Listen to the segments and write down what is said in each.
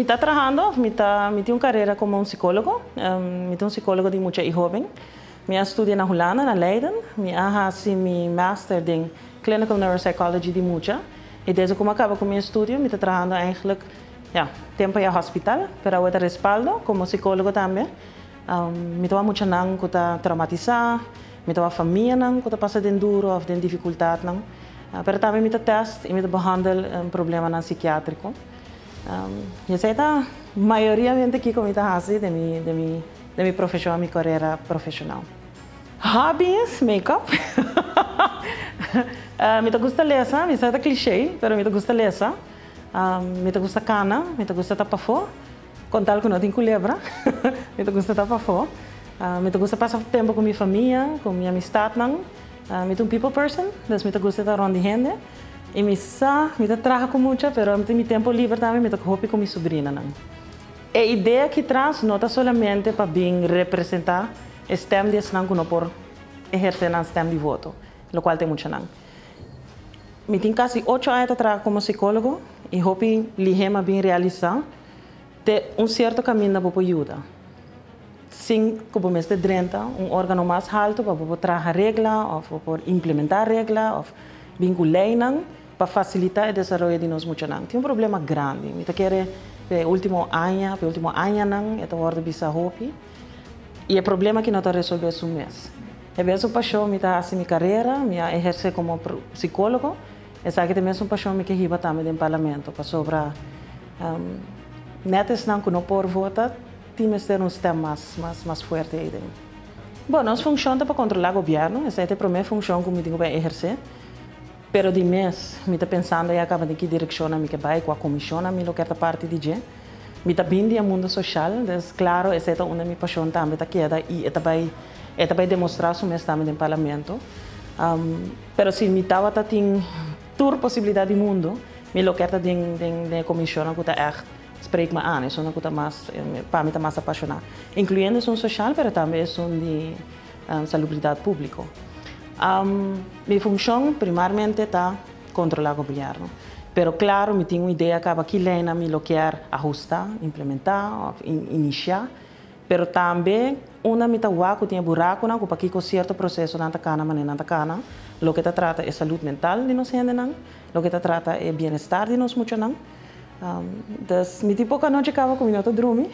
Mi ta trahando, mi tin un carera como un psicologo, mi ta un psicologo di mucha y hoben. Mi a studia na Hulanda, na Leiden, mi a haci mi master den Clinical Neuropsychology di mucha. Y desde cu mi a caba cu mi estudio, mi ta trahando eigenlijk, ja, tempo na hospital, pero awor Respaldo como psicologo tambe. Mi ta muchanan cu ta traumatisa, mi ta famianan cu ta pasa den duro of den dificultadnan. Pero tambe mi ta test y mi ta behandel problemanan psikiatrico. Esey ta mayoriamente kico mi ta haci di mi profesion, mi carera profesional. Hobbies, make-up. Mi ta gusta lesa, mi ta cliché, pero mi ta gusta lesa. Mi ta gusta cana, mi ta gusta ta pafo. Con tal cu no tin culebra, mi ta gusta ta pafo. Mi ta gusta pasa tempo cu mi famia, cu mi amistadnan. Mi ta un people person, dus mi ta gusta ta rond di hende. Y mi sa, mi ta traha cu mucha, pero mi tin mi tempo liber tambe, mi ta hobby cu mi sobrinanan. E idea aki tras no ta solamente pa bin representa e stem di esnan cu no por eherce nan stem di voto, locual tin muchanan. Mi tin casi 8 aña ta traha como psicologo y hopi lihe m'a bin realisa te un cierto caminda bo por yuda. Sin cu bo mester drenta un organo mas halto pa por traha regla of por implementa regla of bin cu leynan pa facilita e desaroyo di nos muchanan. Tin un problema grandi. Mi ta kere e ultimo aña, e ultimo añanan, e ta wordo bisa hopi. Y e problema cu no ta resolve su mes. E mesun pasion mi ta haci mi carera, mi a eherce como psicologo. Esaki ta e mesun pasion mi kier hiba tambe den parlamento, pasobra net esnan cu no por vota, tin mester un stem mas fuerte ey den. Bon, nos funcion ta pa controla gobierno, esey ta e prome funcion cu mi tin cu eherce. Pero di mes, mi ta pensando ya caba den ki direccion mi kier bay, cua comision mi lo kier ta parti di dje. Mi ta bin di e mundo social, dus claro, esey ta unda mi pasion tambe ta keda y e ta bay demostra su mes tambe den parlamento. Pero si mi tawata tin tur posibilidad di mundo, mi lo kier ta den comision cu ta echt spreek me aan, esun cu ta mas, pa mi ta mas apasiona. Incluyendo esun social, pero tambe esun di salubridad publico. Mi funcion primariamente ta controla gobierno. Pero claro, mi tin un idea caba ki ley mi lo kier ahusta, implementa of inicia. Pero tambe unda mi ta wak cu tin buraconan cu pakico cierto procesonan ta cana manera nan ta cana. Loke ta trata e salud mental di nos hendenan, loke ta trata e bienestar di nos muchanan. Dus mi tin poco anochi caba cu mi no ta drumi.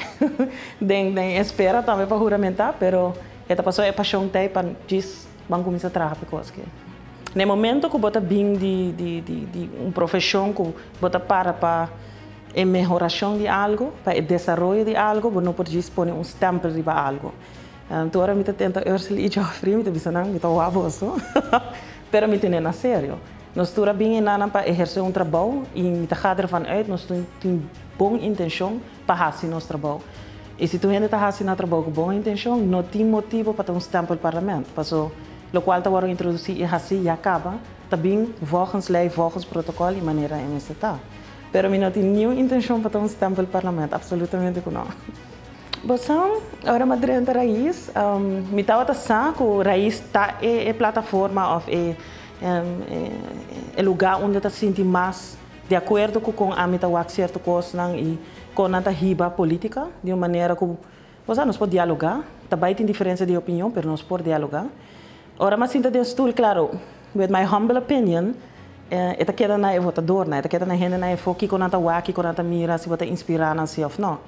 Den espera tambe pa huramenta, pero e ta paso e pasion t'ey pa djis ban cuminsa traha pa cos aki. Na momento cu bo ta bin di un profesion cu bo ta para pa e mehoracion di algo, pa e desaroyo di algo, bo no por djis pone un stempel riba algo. Anto ora mi ta tenta Ursula y Geoffrey, mi ta bisa nan, mi ta waboso. Pero mi ta na serio. Nos tur a bin eynan pa eherce un trabou y mi ta ga ervan uit, nos tin bon intencion pa haci nos trabou. Y si tur hende ta haci nan trabou cu bon intencion, no tin motibo pa tin un stempel parlamento. Paso, locual ta wordo introduci y haci ya caba, ta bin volgens ley, volgens protocol y manera MST. Pero mi no tin ningun intencion pa tin un stempel parlamento, absolutamente cu no. Bosão, ora m'a drenta Raiz, mi tawata sa cu Raiz ta e plataforma of e lugar unda ta sinti mas di acuerdo cu ami ta wak cierto cosnan y con nan ta hiba politica di un manera cu, bo, nos por dialoga, tambe tin diferencia di opinion, pero nos por dialoga. Ora m'a sinta den stoel, claro, with my humble opinion, e ta keda na e votador, e ta keda na hende na e foki con nan ta wak, con nan ta mira, si bo ta inspira nan si of no.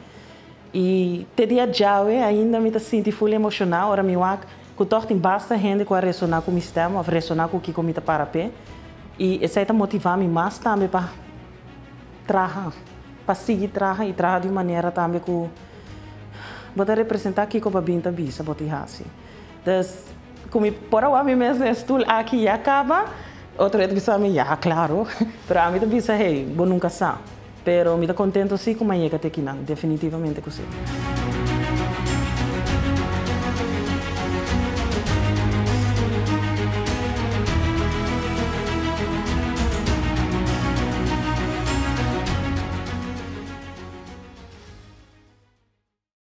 Y te dia djawe ainda mi ta sinti full emociona ora mi wak cu toch tin basta hende cu a resona cu mi stem of resona cu kico mi ta para pe. Y esey ta motiva mi mas tambe pa traha, pa sigui traha y traha di un manera tambe cu bo ta representa kico bo a bin ta bisa bo ta hasi. Dus, cu mi por a mi mes den stoel aki ya caba, otro ta bisa mi, ja, claro. Pero ami ta bisa, hey, bo nunca sa. Pero mi ta contento si cu m'a yega te akinan, definitivamente cu si.